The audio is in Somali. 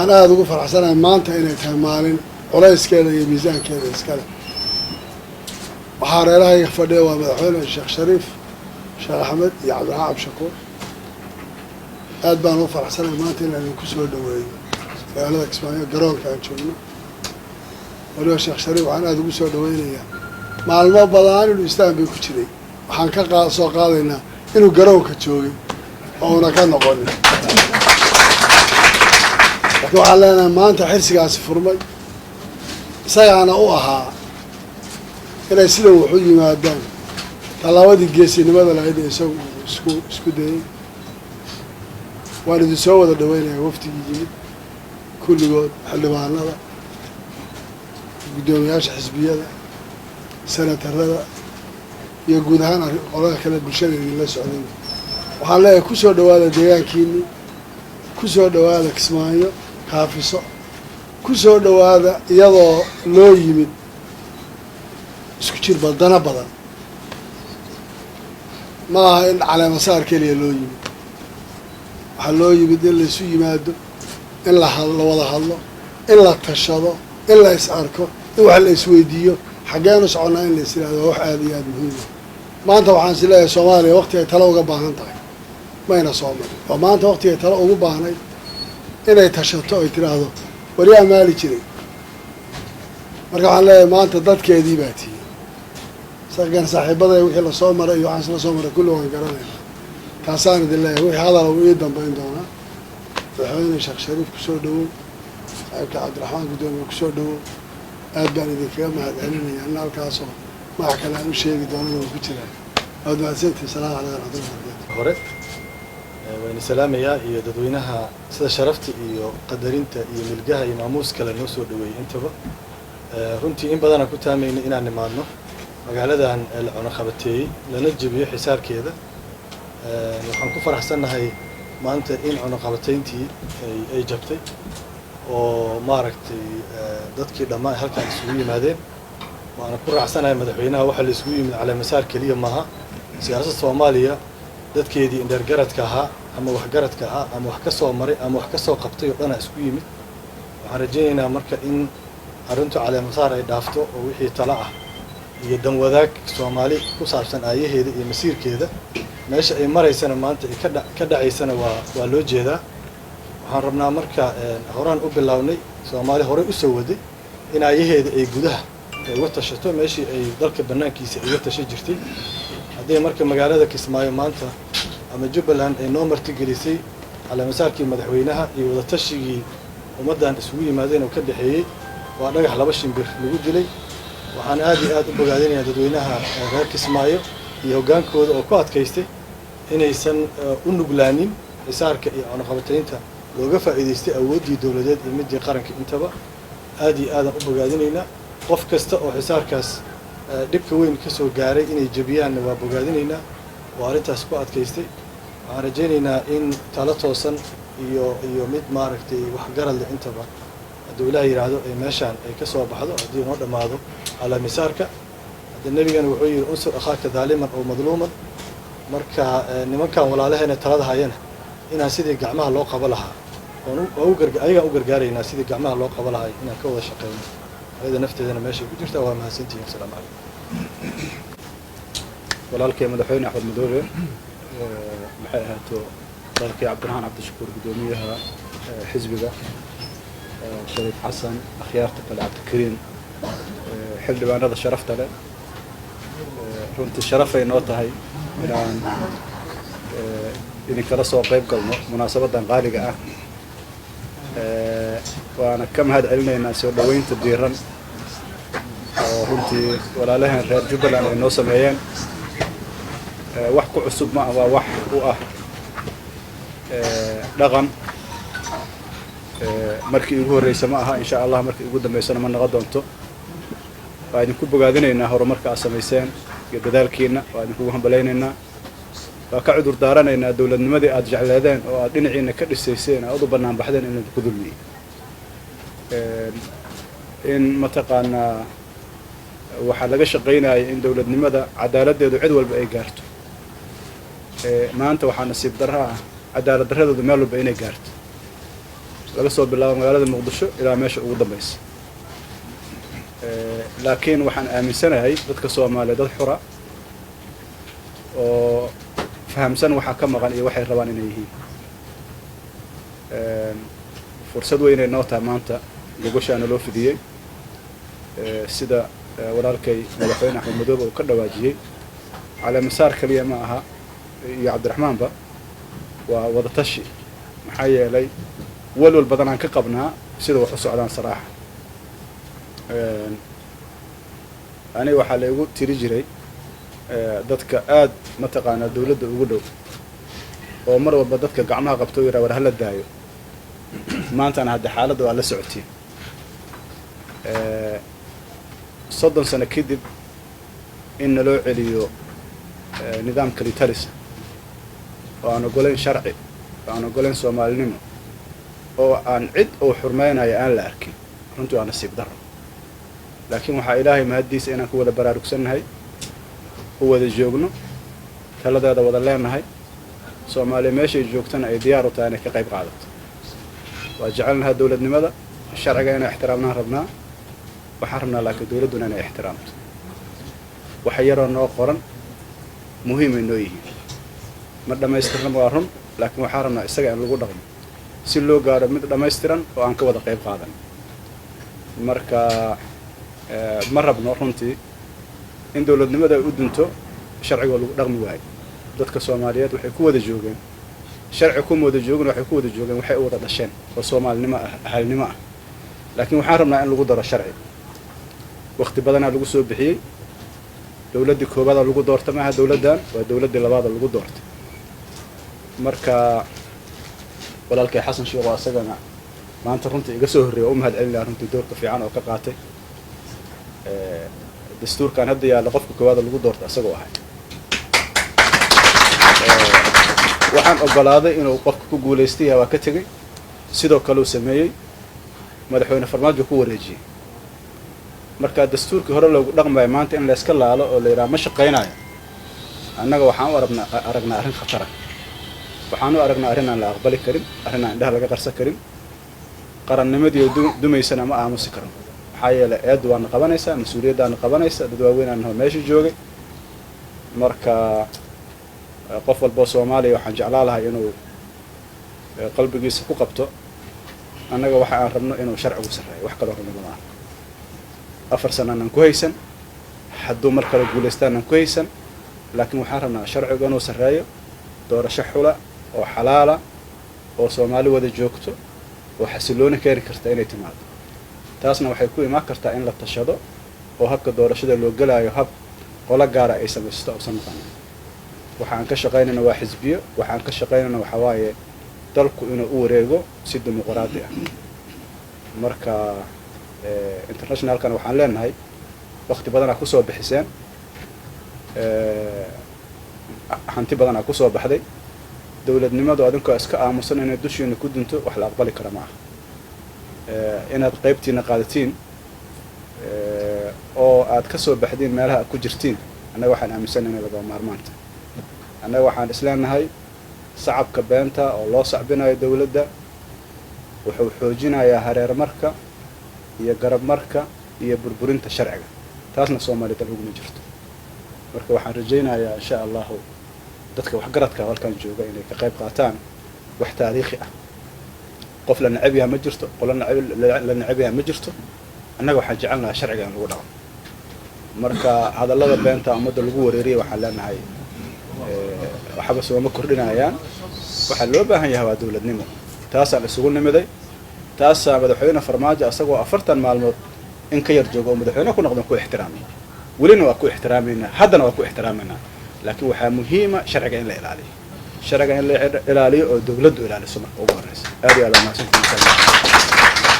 Waxaan aada ugu faraxsanahay maanta inay tahay maalin culayskeeda iyo miisaankeeda iskale. Waxaa reerahayga fadhiya waa Madaxweyne Sheekh Shariif Sheekh Axmed iyo Cabdiraxmaan Cabdishakuur. Aad baan ugu faraxsanahay maanta inaan idinku soo dhaweeyo magaalada Kismaayo, garoonka aan joogno. Waliba Sheekh Shariif waxaan aada ugu soo dhaweynayaa, maalmo badan inuu istaan bay ku jiray. Waxaan ka soo qaadaynaa inuu garoonka joogay oo una ka noqonin, laakiin waxaan leenahay maanta xirsigaasi furmay, isagaana u ahaa inay sidan wax u yimaadaan tallaabadii geesinimada lahayd ee isagu isku dayay. Waan idin soo wada dhaweynayaa, wafdigii yimid kulligood, xildhibaanada, guddoomiyaasha xisbiyada, senatarada iyo guud ahaan qolada kale bulshada idinla socday. Waxaan leeyahay, ku soo dhawaada deegaankiini, ku soo dhawaada Kismaayo kaafiso, ku soo dhawaada iyadoo loo yimid isku jir badana badan. Ma aha in caleemasaar keliya loo yimid. Waxaa loo yimid in laysu yimaado, in la la wada hadlo, in la tashado, in la is arko, in wax la isweydiiyo, xaggeenu soconnaa in la is yihahdo. Waa wax aada iyo aada muhiima. Maanta waxaan is leeyahay, Soomaaliya waqti ay talo uga baahan tahay mayna soo marin oo maanta waqti ay talo ugu baahnayd inay tashato, ay tiraahdo, "Waryaa maali jiray?" Marka waxaan leeyahay, maanta dadkeedii baa tihi sagan saaxiibada. Wixii lasoo maray iyo waxaan isla soo maray kulli waan garanaynaa. Taasaan idin leeyahay. Wixii hadala wuu ii dambeyn doonaa. Madaxweyne Sheekh Shariif, kusoo dhawow. Saaxiibka Cabdiraxmaan, guddoomiye, kusoo dhawow. Aad baan idinkaga mahad celinaya in halkaasoo magac kale aan u sheegi doonana uu ku jiraa. Waad mahadsantihi. Salaamu calaykum raxmatullahi barakatu. Hore wayna salaamayaa iyo dadweynaha sida sharafta iyo qadarinta iyo milgaha iyo maamuus kale noo soo dhaweeyey intaba. Runtii in badanaan ku taamayna inaan nimaadno magaaladan la cunaqabateeyey, lana jebiyo xisaarkeeda. Waxaan ku faraxsannahay maanta in cunaqabateyntii ay jabtay oo maaragtay dadkii dhammaan halkaan isugu yimaadeen. Waana ku raacsanahay madaxweynaha, waxaa la isugu yimid caleemasaar keliya maaha. Siyaasadda Soomaaliya dadkeedii indheergaradka ahaa ama waxgaradka ahaa ama wax ka soo maray ama wax ka soo qabtay oo dhanaa isku yimid. Waxaan rajaynaynaa marka in arrintu caleemasaar ay dhaafto oo wixii talo ah iyo danwadaag Soomaali ku saabsan aayaheeda iyo masiirkeeda meesha ay maraysana maanta ay ka dhacaysana waa loo jeedaa. Waxaan rabnaa marka, horaan u bilownay, Soomaali horey usoo waday in aayaheeda ay gudaha ay uga tashato meeshii ay dalka bannaankiisa uga tashan jirtay. Haddii marka magaalada Kismaayo maanta ama Jubbaland ay noo martigelisay caleemasaarkii madaxweynaha iyo wadatashigii ummaddan isugu yimaadeen oo ka dhexeeyey, waa dhagax laba shimbir lagu dilay. Waxaan aad iyo aad u bogaadinayaa dadweynaha reer Kismaayo iyo hoggaankooda oo ku adkaystay inaysan u nuglaanin xisaarka iyo cunaqabataynta looga faa'iidaystay awooddii dowladeed iyo midii qaranka intaba. Aad iyo aadaan u bogaadinaynaa. Qof kasta oo xisaarkaas dhibka weyn ka soo gaaray inay jebiyaanna waa bogaadinaynaa oo arrintaas ku adkaystay. Waxaan rajaynaynaa in talo toosan iyo mid maaragtay waxgarad leh intaba, hadduu Ilaah yidhaahdo, ay meeshaan ay ka soo baxdo haddii noo dhammaado caleemasaarka. Hadda Nebigana wuxuu yidhi, "Unsur akhaaka daaliman oo madluuman." Marka nimankan walaalaheena talada hayana inaan sidii gacmaha loo qabo lahaa oon ayagaan u gargaaraynaa, sidii gacmaha loo qabo lahay inaan ka wada shaqeyno, ayada nafteedana meeshay ku jirtaa. Waa mahadsantihiin. Asalaamu calaykum. Walaalkay Madaxweyne Axmed Madoobe, maxay ahaato, walaalkay Cabdiraxmaan Cabdishakuur, guddoomiyaha xisbiga, Shariif Xasan, akhyaarta kale, Cabdikariin, xildhibaanada sharafta leh, runtii sharafay noo tahay inaan idinkala soo qayb galno munaasabaddan qaaliga ah. Waana ka mahad celinaynaa soo dhoweynta diiran oo runtii walaalaheen reer Jubbaland ay noo sameeyeen. Wax ku cusub ma ah, waa wax u ah dhaqan. Markii ugu horreysa ma aha, insha Allah markii ugu dambeysana ma noqon doonto. Waa idinku bogaadinaynaa horumarka aad samayseen iyo dadaalkiina, waa idinkugu hambalaynaynaa. Waa ka cudur daaranaynaa dowladnimadii aad jecleedeen oo aad dhinaciina ka dhisayseen, aad u bannaan baxdeen, in idinku dulmiyey, in mataqaanaa waxaa laga shaqaynaya in dowladnimada cadaaladdeedu cid walba ay gaarto. Maanta waxaa nasiib darro ah cadaalad darradoodu meel walba inay gaarto. Laga soo bilaabo magaalada Muqdisho ilaa meesha ugu dambeysa. Laakiin waxaan aaminsanahay dadka Soomaaliya dad xura oo fahamsan waxaa ka maqan iyo waxay rabaan inay yihiin. Fursad weynay noo tahay maanta gogoshaana loo fidiyey, sida walaalkay Madaxweyne Axmed Madoobe uu ka dhawaajiyey. Caleemasaar kaliya ma aha iyo Cabdiraxmaanba, waa wadatashi, maxaa yeelay walwal badan aan ka qabnaa sida wax u socdaan. Saraaxa, aniga waxaa la igu tiri jiray dadka aad mataqaanaa dawladda ugu dhow oo mar walba dadka gacmaha qabto o yidhaha war hala daayo. Maantana hadde xaaladda waa la socotiin. 30 sano kadib in naloo celiyo nidaam kalitalisa oo aan ogolayn sharci, oo aan ogolayn Soomaalinimo, oo aan cid uu xurmaynayo aan la arkin, runtii waa nasiib darro. Laakiin waxaa Ilaahay mahaddiisa inaan ku wada baraarugsannahay, u wada joogno, taladeeda wada leenahay, Soomaaliya meeshay joogtana ay diyaar u tahay inay ka qayb qaadato. Waa jecelnahaa dowladnimada, sharciga inay ixtiraamnaan rabnaa. Waxaan rabnaa laakiin dowladduna inay ixtiraamto. Waxa yaroo noo qoran muhiimay noo yihiin, ma dhammaystirna, waa run, laakiin waxaan rabnaa isaga in lagu dhaqmo si loo gaaro mid dhammaystiran oo aan ka wada qayb qaadan. Marka ma rabno runtii in dowladnimada ay u dunto sharcigoo lagu dhaqmi waayo. Dadka Soomaaliyeed waxay ku wada joogeen sharci, kuma wada joogin, waxay ku wada joogeen waxay u wada dhasheen oo Soomaalinimo ah, ahalnimo ah. Laakiin waxaan rabnaa in lagu daro sharci. Wakti badanaa lagu soo bixiyey. Dowladdii koowaada lagu doorta maaha dowladdan, waa dowladdii labaada lagu doortay. Marka walaalkay Xasan Sheekh oo asagana maanta runtii iga soo horreeya, u mahad celinaya runtii doorka fiican oo ka qaatay dastuurkan hadda yaalla. Qofka koowaada lagu doorta asagoo ahay. Waxaan ogolaaday inuu qofka ku guulaystay waa ka tegey. Sidoo kale uu sameeyey Madaxweyne Farmaajo, ku wareejiyey. Marka dastuurkii hore loogu dhaqmayo maanta in layska laalo oo la yidhaha ma shaqaynayo, annaga waxaan u aragnaa arrin khatara. Waxaan u aragnaa arrin aan la aqbali karin, arrin aan indhaha laga qarsan karin. Qarannimadii dumaysana ma aamusi karno, maxaa yeelay eeddu waana qabanaysaa, mas-uuliyaddaana qabanaysa, dad waaweyn naho meesha joogay. Marka qof walboo Soomaaliya waxaan jeclaa lahay inuu qalbigiisa ku qabto annaga waxa aan rabno inuu sharcigu sarreeyo. Wax kaloo rabno lama arko. 4 sananaan ku haysan, hadduu mar kale guulaystaanaan ku haysan, laakiin waxaan rabnaa sharcigu inuu sarreeyo, doorasho xula oo xalaala oo Soomaali wada joogto oo xasilooni keeni karta inay timaado. Taasna waxay ku imaan kartaa in la tashado oo habka doorashada loo gelaayo hab qolo gaara ay samaysato uusan noqonin. Waxa aan ka shaqaynayna waa xisbiyo. Waxa aan ka shaqaynayna waxaa waaye dalku inuu u wareego si dimuqraadi ah. Marka internationalkana waxaan leenahay wakti badanaa kusoo bixiseen, hanti badanaa kusoo baxday. Dowladnimadu adinkoo iska aamusan inay dushiina ku dunto wax la aqbali kara ma aha. Inaad qaybtiina qaadatiin oo aad ka soo baxdiin meelaha aad ku jirtiin, annaga waxaan aaminsanay inay lagama maarmaanta. Annaga waxaan isleenahay sacabka beenta oo loo sacbinayo dowladda wuxuu xoojinayaa hareermarka iyo garabmarka iyo burburinta sharciga. Taasna Soomaaliya dal uguma jirto. Marka waxaan rajaynayaa insha Allahu dadka waxgaradka halkan jooga inay ka qayb qaataan wax taariikhi ah. Qof la necab yaha ma jirto, qolo la necab yaha ma jirto. Annaga waxaan jecel nahay sharciga in lagu dhaqmo. Marka hadallada beenta ummadda lagu wareeriyay waxaan leenahay waxba sooma kordhinayaan. Waxaa loo baahan yahay waa dowladnimo. Taasaan isugu nimiday, taasaa Madaxweyne Farmaajo asagoo 40 maalmood in ka yar joogo oo madaxweyne ku noqdan ku ixtiraamay, welina waa ku ixtiraamaynaa, haddana waa ku ixtiraamaynaa. Laakiin waxaa muhiima sharciga in la ilaaliyo, sharciga in la ilaaliyo oo dowladdu ilaaliso marka ugu horeysa. Aad iyo aad waa mahadsantihiin.